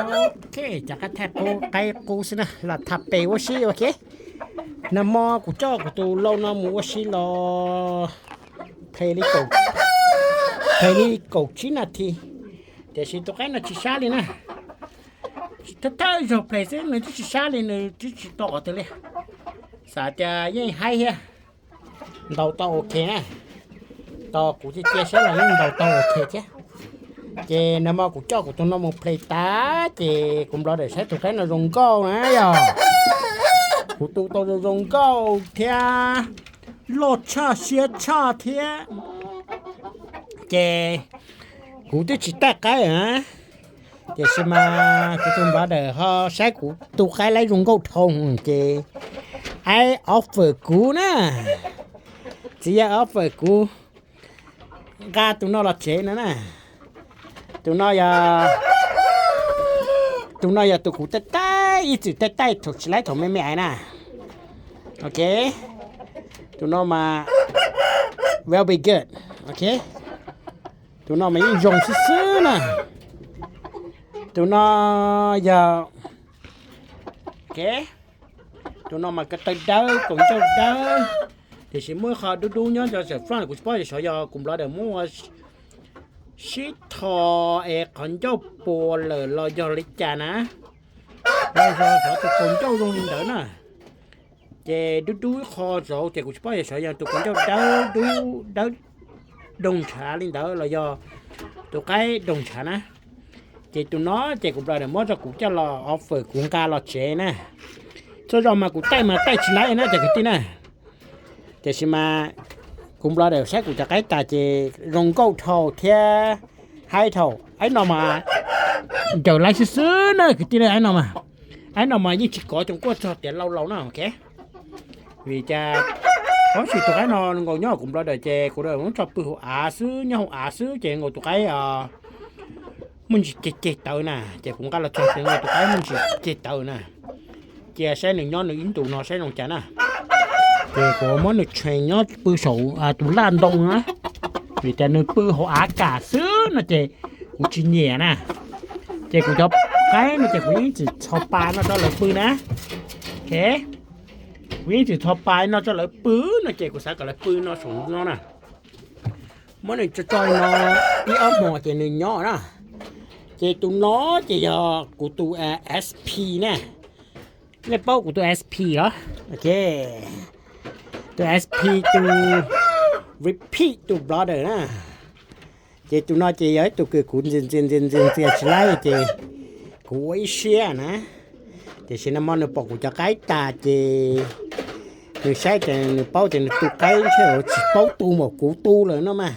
Ok, cov qaib thaj qub, qaib qub xwb na, los tham pem ua si, ok. Nag hmo kuv coj kuv tus lau no mus ua si los play li kaum, play li kaum tsib nas this, tiam sis tus qaib no tsis sab li na. Thawj thawj zaug play xwb nws twb tsis sab li, nws twb tsis tau qhov twg li. Xav tias yeej haib thiab, ntaus tau ok na. Tos kuv cia cia saib los yeej ntaus tau ok thiab. Ces nag hmo kuv coj kuv tus no mus play tas ces kuv brother saib tus qaib no zoo nkauj na yog. Kuv tu tau zoo zoo nkauj thiab, loj tshaj siab tshaj thiab. Ces kuv twb tsis taij qaib na, tiam sis mas kuv tus brother ho saib kuv tu qaib laib zoo nkauj dhau ces aib offer kuv na. Txiv yawg offer kuv nqa tus no los tsev no na. Tus no yog, tus no yog tus kuv taij taij ib txwm taij taij thaum tsis laib thaum me me ais na. Ok, tus no mas will be good. Ok, tus no mas yeej zoo xwb xwb na. Tus no yog, ok, tus no mas ko taw dawb kaus ncauj dawb, tiam sis muaj ib qho dub dub nyob rau saum front, kuv tsis paub xyov yog kuv brother muab ua sib tho es qhov ncauj puas lawm los yog li cas na. Los yog xyov tus kaus ncauj zoo li ntawd na. Ces dub dub ib qho zauv ces kuv tsis paub xyov yog tus kaus ncauj dawb dub dawb doog ntshav li ntawd los yog tus qaib doog ntshav na. Ces tus no ces kuv brother muab rau kuv coj los offer kuv nqa los tsev na. Txhua zaus mas kuv taij mas taij tsis laib na cov kwv tij na. Tiam sis mas kuv brother saib kuv cov qaib tas ces zoo nkauj dhau thiab haib dhau. Aib no mas ncaws laib xwb xwb na kwv tij na, aib no mas, aib no mas yeej tsis kov coom kuaj txog tiav lau laus na, ok. Vim cas tab sis tus qaib no nkaus nyob kuv brother ces kuv brother muab tso pw hauv av xwb, nyob hauv av xwb ces nkaus tus qaib muaj ntsis ceg ceg tawv na, ces kuv nqa los txog ces nkaus tus qaib muaj ntsis ceg tawv na. Cia saib nws nyob nws ib ntus no saib zoo cas na. Ces kuv muab nws tshee nyob pw saum tus laj ntoo na, vim tias nws pw hauv av kam xwb no ces kuv tsis nyiam na. Ces kuv cov qaib no ces kuv yeej txwm txhos pas no rau lawv pw na. Ok, kuv yeej txwm txhos pas no rau lawv pw no ces kuv xav kom lawv pw no saum no na. Muab nws tso tso no ib ob hmos ces nws nyob na. Ces tus no ces yog kuv tus S P na. Nej paub kuv tus S P los? Ok, tus S P tus repeat tus brother na. Ces tus no ces yog ib tug kws kuv ntxias ntxias ntxias ntxias ntxias tsis laib ces kuv ua ib siab na. Tiam sis nag hmo nws pom kuv cov qaib tas ces nws saib tias nws paub tias nws tu qaib ntshe tsis paub tu npaum kuv tu lawm no mas.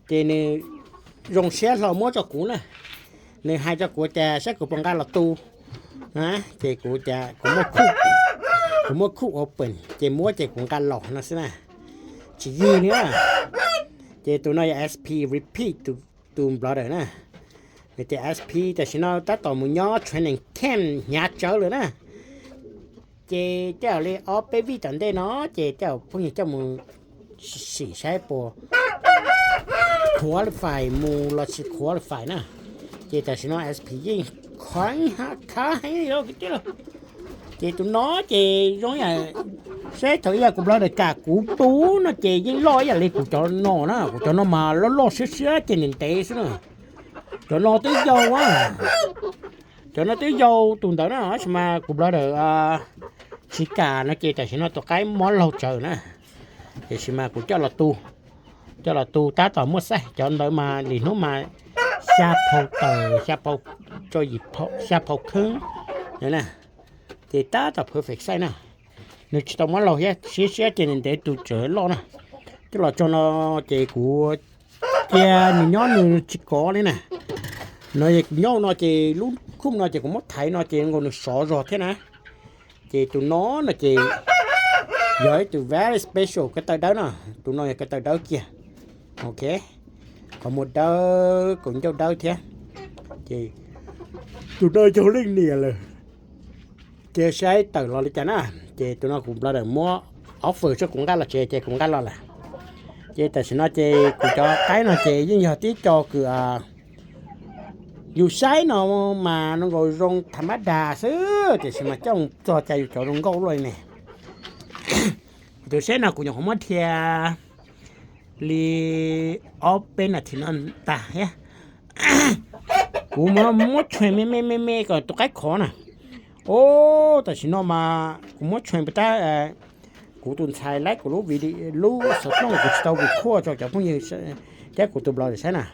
Ces nws zoo siab hlo muab rau kuv na. Nws hais rau kuv tias saib kuv puas nqa los tu na. Ces kuv tias kuv muaj khuj, kuv muaj khuj open ces muab ces kuv nqa los no xwb na. Tsis yig li na. Ces tus no yog S P repeat tus brother na. Nws tias S P tam sim no tab tom mus nyob training camp hnyav tsawv lawm na. Ces tej zaum li ob peb vij tom ntej no ces tej zaum phooj ywg coj mus sim saib puas qualify mus los tsis qualify na. Ces tam sim no S P yeej kheev khav heev li kwv tij lauj. Ces tus no ces zoo yam, saib thaum ib yam kuv brother kam kuv tu no ces yeej loj ib yam li kuv cov no na, kuv cov no mas loj loj siab siab ces ntev ntev xwb na. Cov no twb yau a, cov no twb yau tus ntawd na, tab sis mas kuv brother tsis kam no ces tam sim no tus qaib mob laug tsawv na. Tiam sis mas kuv coj los tu, coj los tu tab tom muaj size, cov ntawd mas li hnub mas xya phau taws, xya phau, xya phau kheeb na. Ces tab tom perfect size na. Nws tsis tau mob laug thiab, siab siab ces ntev tus tsawv loj na. Coj los tso no ces kuv cia nws nyob nws tsis kov li na. No kuv nyob no ces lub khum no ces kuv muab thaiv no ces nkaus nws sov zog thiab na. Ces tus no no ces yog ib tus very special ko taw dawb na. Tus no yog ko taw dawb kiag. Ok, qhov muag dawb, kaus ncauj dawb thiab. Ces tus no yog leej niam lawm. Ces saib tawm los li cas na. Ces tus no kuv brother muab offer rau kuv nqa los tsev ces kuv nqa los lawm. Ces tam sim no ces kuv cov qaib no ces yeej yog tib co kws Yus saib no mas nkaus zoo tham mab das xwb, tiam sis mas coj mus txog cas yus cov zoo nkauj luaj li ne. Tus saib no kuv nyuam qhuav muab dhia li ob peb nas this no tag thiab. Kuv muab, muab tshuej me me me me kom tus qaib khov na. Ub, tam sim no mas kuv muab tshuej pab tab, kuv tus ntxhais laib kuv lub video, lub xov tooj kuv tsis tau record tso cov phooj ywg thiab kuv tus blog saib na.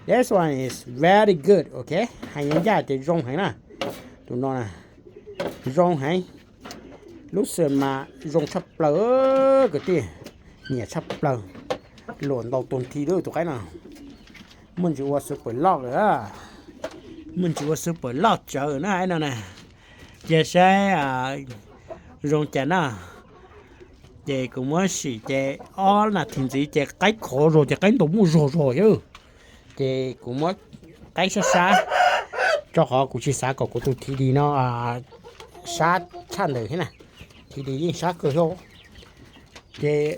This one is very good, ok. Hais ncaj ncaj ces zoo heev na. Tus no na, zoo heev. Lub xwm mas zoo tshaj plaws kwv tij, nyiam tshaj plaws. Luam ntaus tus nthi lub tus qaib no. Muaj ntsis ua super loj lawm, muaj ntsis ua super loj tsawv na no na. Cia saib zoo cas na. Ces kuv muab sim ces ob nas this ntxiv ces qaib khov zog ces qaib ntaus muaj zog zog thiab. Ces kuv muab qaib sab sab, rau qhov kuv tsis xav kom kuv tus thi di no sab tshaj ntawd thiab na. Thi di yeej sab kawg thiab. Ces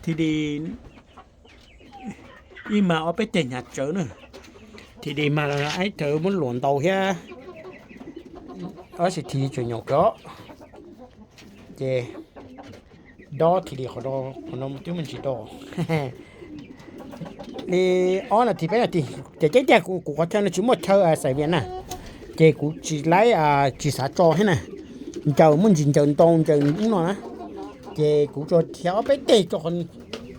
thi di ib mas ob peb teg hnyav tsawv na. Thi di mas ib txawm muab luam ntaus thiab, tab sis thi di tseem nyaum kawg. Ces dob thi di qhov no, qhov no twb me ntsis do li ob nas this peb nas this ces ceeb tiag. Kuv qhov chaw no tsis muaj chaw xais vias na, ces kuv tsis laib, tsis xav tso thiab na. Ncaws muaj ntsis ncaws ntoo ncaws ub no na, ces kuv tsuas dhia ob peb teg tso qhov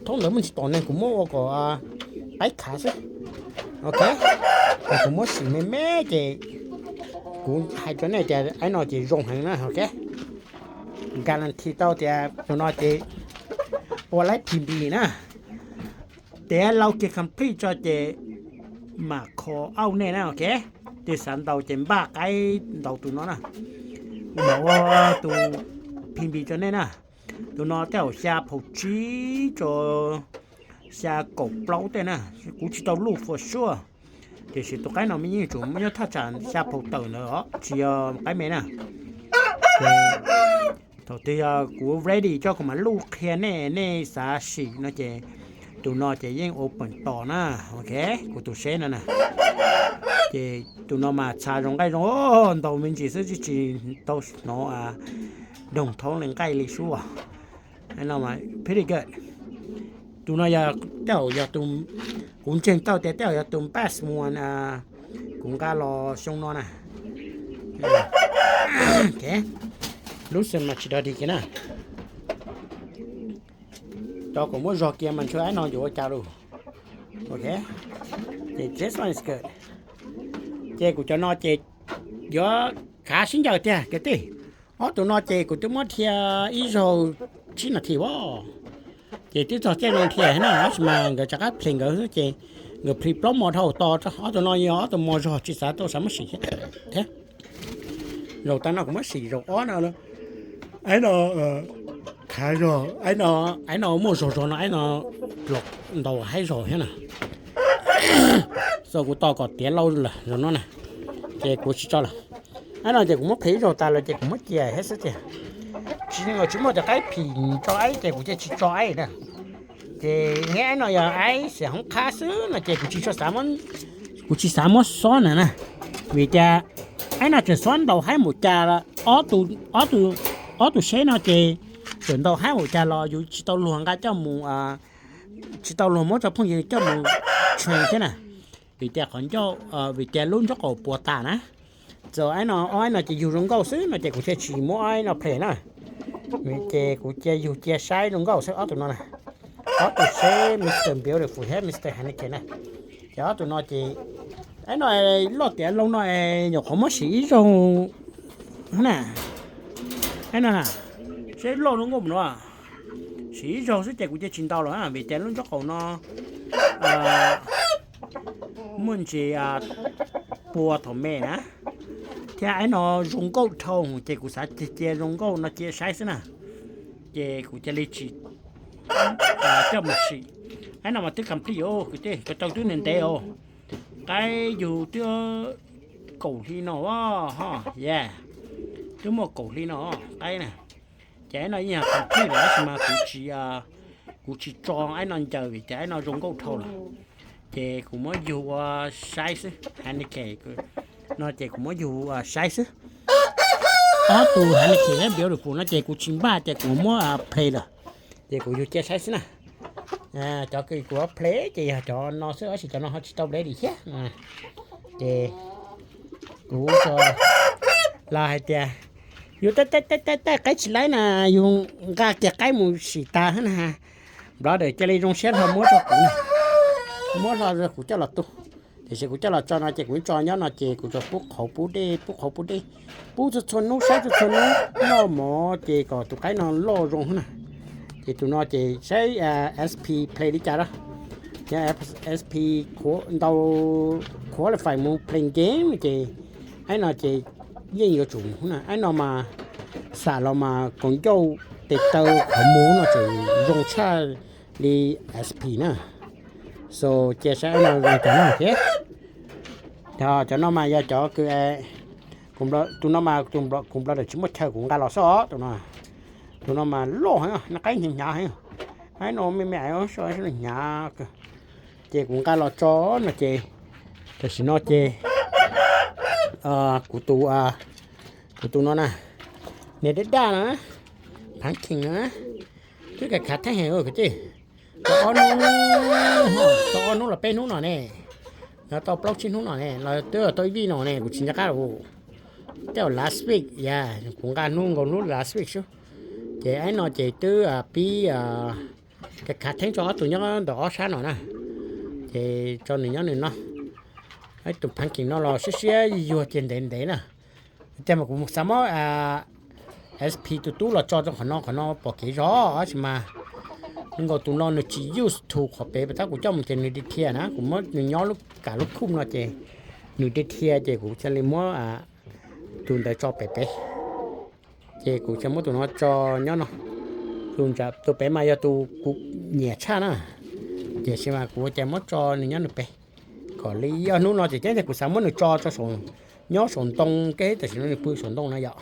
thoob ntawd muaj ntsis tom neeg kuv muab ua kom qaib khav xwb. Ok, kuv muab sim me me ces kuv hais rau nej tias aib no ces zoo heev na, ok. Guarantee tau tias tus no ces ua laib P B na. Tiav lau kiag complete tso ces mam call out nej na, ok. Tig xav ntaus ces npaj qaib ntaus tus no na. Kuv mam ua tus P B rau nej na. Tus no tej zaum xya phaum tsib rau xya kaum plaub tej na. Kuv tsis tau luj for sure, tiam sis tus qaib no me yeej tsuas muaj nyob thaj tsam xya phaum tawm ntawd os, tsis yog qaib me na. Thaum twg yog kuv ready coj kuv mam luj qhia nej, nej xav sim no ces tus no ces yeej open tos na, ok. Kuv tus seb no na, ces tus no mas txha zoo nqaij zoo, ntaus me ntsis xwb tsis tau hnov doog thaub li nqaij li sub. Pretty good. Tus no yog tej zaum yog tus, kuv ntseeg tau tias tej zaum yog tus best one kuv nqa los xyoo no na. Lub xwm mas tsis dog dig kiag na. Cov kuv muab zog kiag mas ntshe aib no yuav ua cas lus. Ok, ces this one is good. Ces kuv cov no ces yuav khav sib ncaws tiag kwv tij. Ob tug no ces kuv twb muab dhia ib zaug tsib nas this as, ces twb txog caij zoo dhia thiab na, tab sis mas nkawd rov qab plhis nkawd xwb ces nkawd plhis plaub mos dhau tos. Ob tug no yog ob tug mos zog tsis xav tau xav muab sim thiab. Zaum tas no kuv muab sim zaum ob no, aib no khav zog, aib no muaj zog zog no, aib no los ntaus haib zog thiab na. So kuv tos kom tiav lau lawm zaum no na, ces kuv tsis tso lawm. Aib no ces kuv muab plhis ib zaug tas lawm ces kuv muab cia thiab xwb tiag. Tsis, tsis muaj tias qaib phim tso aib ces kuv cia tsis tso aib na. Ces neb aib no yog aib xiam hoob qhab xwb no ces kuv tsis tshua xav, kuv tsis xav muab xob na na, vim tias aib no tseem xob ntaus haib npaum cas, ob tug, ob tug, ob tug seb no ces tseem ntaus haib npaum cas los yus tsis tau luag nqa coj mus, tsis tau luag muab rau phooj ywg coj mus train thiab na, vim tias qhov ncauj, vim tias lub nraub qaum puas tas na. Txawm aib no, ob aib no ces yug zoo nkauj xwb no ces kuv thiaj tsis muab aib no plhis na. Ces kuv cia yug cia saib zoo nkauj xwb ob tug no na. Ob tug seb Mister Beautiful thiab Mister Hanneken na. Ces ob tug no ces, aib no loj tiav lau no es nyuam qhuav muab sim ib zaug na. Aib no na, seb loj zoo nkauj mus no. Sim ib zaug xwb ces kuv cia tsis ntaus lawm vim tias lub nraub qaum no muaj ntsis pua thaum me na, thiab aib no zoo nkauj dhau ces kuv xav cia cia zoo nkauj no cia saib xwb na, ces kuv cia li tsis coj mus sim. Aib no mas twb complete os kwv tij, ko taw twb ntev ntev os, qaib yug twb kaum hli no os, yeah, twb muaj kaum hli no qaib na. Ces aib no yeej yog complete lawm tab sis mas kuv tsis, kuv tsis tso aib no ncaws vim tias aib no zoo nkauj dhau lawm. Ces kuv muab yug ua saib xwb, Heineken no ces kuv muab yug ua saib xwb. Ob tus Heineken neb biav rau kuv no ces kuv tsis npaj ces kuv muab play lawm, ces kuv yug cia saib xwb na. Cov kws kuv play ces yog cov no xwb, tab sis cov no ho tsis tau play li thiab. Ces kuv los hais tias yus tej tej tej qaib tsis laib na, yus nqa kiag qaib mus sim tas na. Brother cia li zoo siab hlo muab rau kuv na, muab hlo rau kuv coj los tu. Tiam sis kuv coj los tso no ces kuv tso nyob no ces kuv tsuas pub qhauv pub dej, pub qhauv pub dej, pub txhua txhua hnub, saib txhua txhua hnub, noj mov ces kom tus qaib no loj zoo na. Ces tus no ces saib S P play li cas lawm. Yog S P ntau qualify mus play game ces, aib no ces yeej yuav tsum na. Aib no mas xam los mas kaus ncauj tes taw qhov muv no tseem zoo tshaj li S P na. So cia saib aib no zoo cov no thiab. Cov no mas yog cov kws, tus no mas kuv npla lawm tsis muaj chaw kuv nqa los xwb os. Tus no mas loj heev, noj qaib hnyav hnyav heev. Aib no me me ais hnyav. Ces kuv nqa los tso no ces, tam sim no ces kuv tus, kuv tus no na, niag daj daj na, Phav Kheem na, twb khav khav theeb heev kwv tij. Tau ob hnub, tau ob hnub los peb hnub no ne, no tau plaub tsib hnub no ne, los twb tau ib vij no ne, kuv tsis nco qab lawm. Tej last week, yog kuv nqa hnub nkaus hnub last week xwb. Ces aib no ces twb pib khav khav theeb tso ob tug nyob ntawm ob sab no na. Ces tso nws nyob nws no. Ib tus Phav Kheem no los siab siab yuag ces ntev ntev na. Tiag mas kuv xav muab S P tus tub los tso rau qhov no, qhov no pom kev zog tab sis mas nkaus tus no nws tsis used to qhov pem, tab kuv coj mus ces nws di thiaj na, kuv muab nws nyob lub kam lub khum no ces nws di thiaj ces kuv thiaj li muab tus ntawd tso pem pem. Ces kuv thiaj muab tus no tso nyob no. Tus pem mas yog tus kuv nyiam tshaj na, tiam sis mas kuv ua cas muab tso nws nyob nws pem. Kom li ob hnub no ces ceeb tiag kuv xav muab nws tso rau saum, nyob saum ntoo keb, tam sim no nws pw saum ntoo no yom.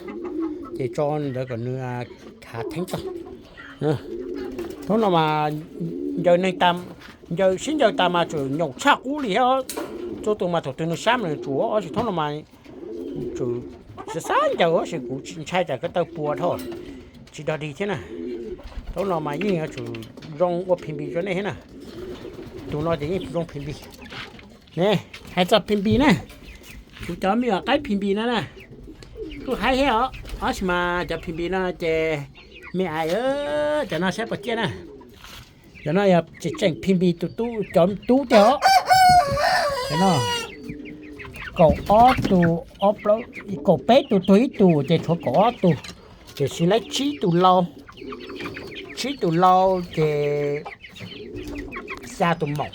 Ces tso ntawd kom nws khav theeb tso. Thaum no mas ncaws neeg tas, ncaws sib ncaws tas mas tseem nyaum tshaj qub li thiab. Txhua tus mas thaum twg nws sab mas nws tsuas, tab sis thaum no mas tseem xav xav ncaws tab sis kuv ntshai tsam ko taw puas dhau, tsis dog dig thiab na. Thaum no mas yeej yuav tsum zoo ua Phi Npi rau nej thiab na. Tus no ces yeej zoo Phi Npi ne. Hais txog Phi Npi na, kuv cov me nyuam qaib Phi Npi no na, kuj haib thiab os, tab sis mas cov Phi Npi no ces me ais, cov no saib puas ciaj na. Cov no yog tseem tseem Phi Npi tus tub, cov tub tiag os. Cov no kaum ob tug, kaum peb tug tuag ib tug ces tshuav kaum ob tug, tiam sis lawv tsib tus lau, tsib tus lau ces xya tus maum.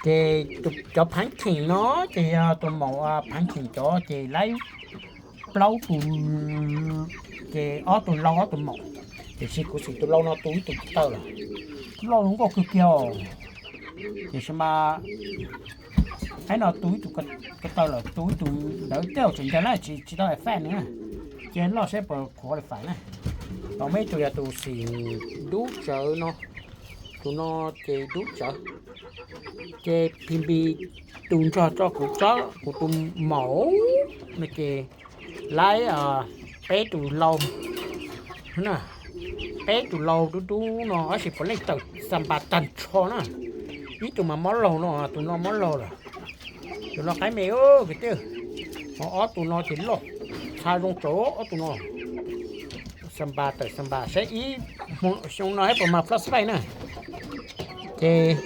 Ces cov Phav Kheem no ces yog tus maum, Phav Kheem cov ces lawv plaub tus, ces ob tug lau ob tug maum. Tiam sis kuv xim tus lau no tu ib tug ko taw lawm, loj zoo nkauj kawg kiag. Tiam sis mas aib no tu ib tug ko taw lawm, tu ib tug ntawd tej zaum tseem ncaws na, tsis tau effect nws na. Cia loj saib puas qualify na. Tau muaj ib tug yog tus xim dub tsawv no, tus no ces dub tsawv. Ces Phi Npi tus nrog rau kuv tsob kuv tus maum no ces lawv peb tus lau, peb tus lau dub dub no tab sis puav leej tawm xa npas tag nrho na. Ib tug mas mob laug no, tus no mob laug lawm. Tus no qaib me kwv tij, ho ob tug no ces loj, txha zoo tsaus ob tug no. Xa npas tawm xa npas saib ib xyoo no saib puas mag flashlight na. Ces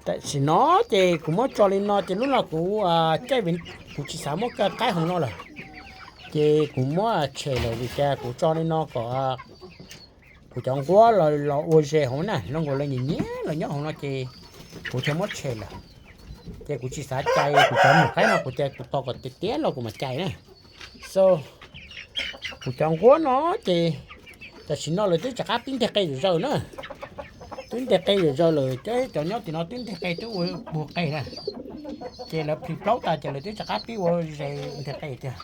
tam sim no ces kuv muab tso li no ces lub no kuv caij, kuv tsis xav muab kawg qaib hauv no lawm. Ces kuv muab tshem lawm vim tias kuv tso li no kom kuv cov nquab los ua zes hauv na, no nkaus lawv nyiam nyiam los nyob hauv no ces kuv thiaj muab tshem lawm. Ces kuv tsis xav cais kuv cov me nyuam qaib no, kuv tias kuv tos kom tiav tiav los kuv mam cais na. So kuv cov nquab no ces tam sim no lawv twb rov qab pib nteg qe zom zaws na. Twb nteg qe zom zaws lawm, cov nyob tim no twb nteg qe twb ua puag qe na. Ces lawv plhis plaub tas ces lawv twb rov qab pib ua zes nteg qe tiag.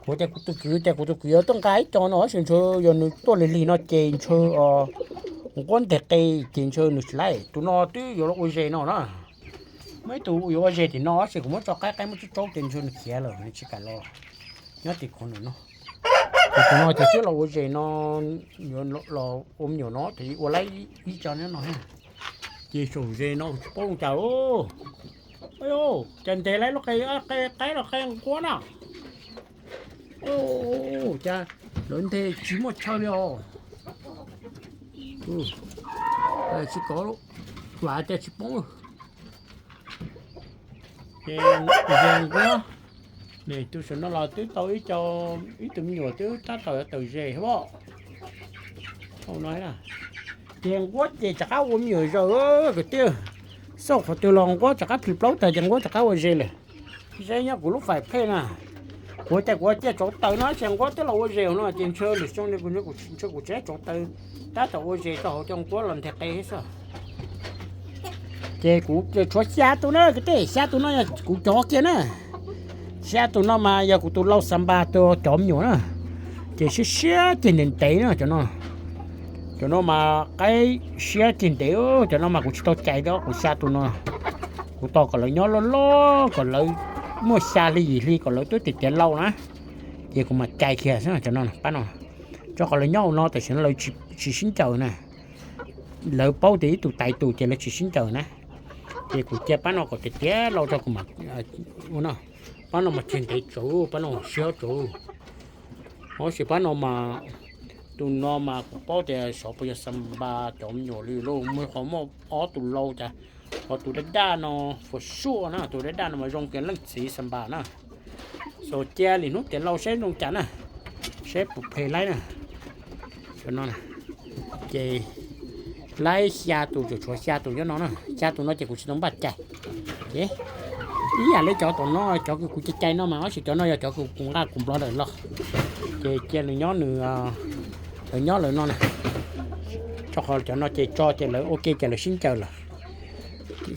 Kuv tias kuv tus kwv, tias kuv tus kwv yuav tuaj nqa ib co no tab sis ntshe yog nws tuaj lig lig no ces ntshe Nquab nteg qe ces ntshe nws tsis laib, tus no twb yuav los ua zes no na. Muaj ib tug yuav ua zes tim no tab sis kuv muab tso qaib, qaib muab tsaub tsaub ces ntshe nws khiav lawm, nws tsis kam los nyob tim qhov nws no. Ces tus no ces twb los ua zes no, yuav los ua me nyuam no ces ua laib ib co nyob no. Ces saum zes no tsis paub zoo cas. Cas nteg laib lub qe, qe qaib los qe nquab na. Cas lawv nteg tsis muaj chaw li os. Tsis kov, vam cas tsis poob. Ces zes nquab, tus saum no los twb tau ib co, ib tug me nyuam twb tab tom yuav tawm zes hab. Ces nquab ces rov qab ua me nyuam zaws kwv tij. Xauj qhov twg los nquab rov qab plhws plaub tag ces nquab rov qab ua zes lawm. Zeb nyob kuv lub fais phej na. Kuv tias kuv cia tsauv taws no ces nquab twb los ua zes no ces ntshe lwm xyoo ntshe kuv tsev tsauv taws tab tom ua zes rau hauv cov nquab los nteg qe xwb. Ces kuv tshuav xya tus na kwv tij, xya tus no yog kuv cov kiag na. Xya tus no mas yog kuv tus lau xa npas tus cov me nyuam na. Ces siab siab ceg ntev ntev na cov no. Cov no mas qaib siab ceg ntev, cov no mas kuv tsis tau cais li, kuv xya tus no kuv tos kom lawv nyob loj loj, kom lawv muaj xya hli yim hli kom lawv twb tiav tiav lau na. Ces kuv mam cais kiag xwb cov no, pab no, rau qhov lawv nyob hauv no tam sim no lawv tsis sib ncaws na. Lawv paub tias ib tug tais tus ces lawv tsis sib ncaws na. Ces kuv cia pab no kom tiav tiav lau rau kuv mam ua no. Pab no mas ceg ntev tsawv, pab no siab tsawv. Tab sis pab no mas, tus no mas kuv paub tias xyov puas yog xa npas cov me nyuam li lauj, muaj qhov muaj ob tug lau cas. Ho tus daj daj no fuas suaj na, tus daj daj no mas zoo kiag leej txiv xa npas na. Xaus cia lwm hnub tiav lau saib zoo cas na, saib puas phem laib na. Cov no ces laib xya tus, tseem tshuav xya tus nyob no na, xya tus no ces kuv tsis tau npaj cais. Ces ib yam li cov tom no, cov kuv cais cais no mas tab sis cov no yog cov kuv nqa kuv nplo dawm los, ces cia nws nyob nws, lawv nyob lawv no na. Rau qhov cov no ces tso ces lawv ua ke ces lawv sib ncaws lawm.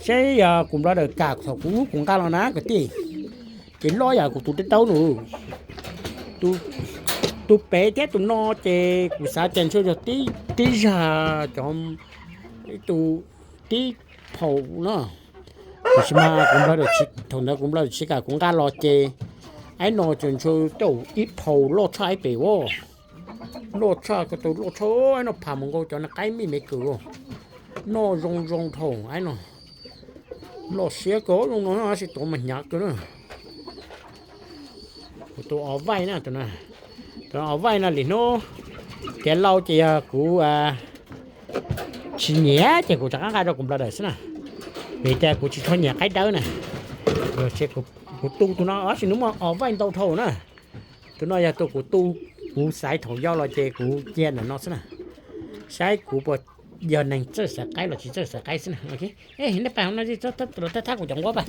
Saib yog kuv nplo dawm kam thaum kuv kuv nqa los na kwv tij, ces loj yam kuv tus dawb dawb no. Tus pem thiab tus no ces kuv xav tias ntshe yog tib zag cov, ib tug tib phaum na. Tiam sis mas kuv nplo dawm, thaum ntawd kuv nplo dawm tsis kam kuv nqa los ces aib no ces ntshe tau ib phaum loj tshaj aib pem as. Loj tshaj ko taw, loj tshaj aib no, pham mus nkaus cov qaib mij me kawg. Noj zoo zoo dhau aib no. Loj siab kawg zoo no tab sis tuav mas hnyav kawg na. Kuv tus os vaij na, tus os vaij no lwm hnub tiav lau ces yog kuv tsis nyiam ces kuv rov qab nqa rau kuv nplo dawm xwb na. Vim tias kuv tsis tshua nyiam qaib dawb na. Kuv tu tus no tab sis nws muaj os vaij ntau dhau na. Tus no yog tus kuv tu, kuv xaiv thaum yau los ces kuv cia ntawm no xwb na. Saib kuv puas yog neeg txawj xaiv qaib los tsis txawj xaiv qaib xwb na. Nej pab no los thab thab kuv cov nquab pab.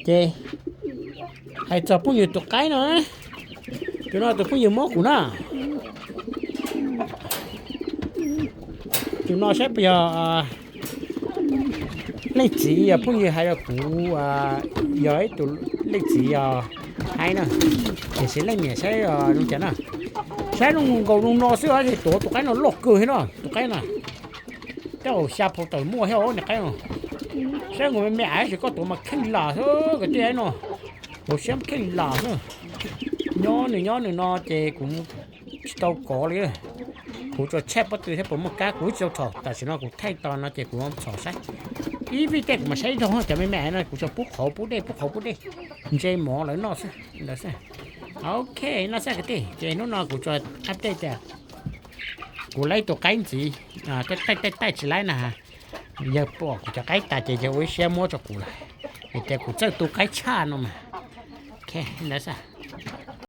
Ces hais txog phooj ywg tus qaib no, tus no tus phooj ywg muab kuv na. Tus no saib puas yog leej txiv yog phooj ywg hais rau kuv, yog ib tug leej txiv yog haib na, tiam sis leej niam saib zoo cas na. Saib zoo nkaus zoo no xwb tab sis tuav tus qaib no loj kawg thiab no, tus qaib na. Tej zaum xya phaum tawm muaj thiab niag qaib no. Saib nkaus me me ais tab sis koj tuav mas kheej lam xwb kwv tij no. Tuav siab kheej lam xwb. Nyob nws nyob nws no ces kuv tsis tau kov li. Kuv tsuas tshaj pob tw thiab puas muaj kab kuv tsis tau txhom, tam sim no kuv thaij tau no ces kuv txhom saib. Ib vij tej kuv mam saib zog cov me me no kuv tsuas pub qhauv pub dej pub qhauv pub dej, ntse mov lawv noj xwb. Ok, no xwb kwv tij ces hnub no kuv tsuas update tias kuv laib tus qaib ntxiv, taij taij tsis laib na. Yawg pom kuv cov qaib tas ces yawg ua ib siab muab rau kuv lawm, vim tias kuv txawj tu qaib tshaj no mas. Ok, ntawd xwb.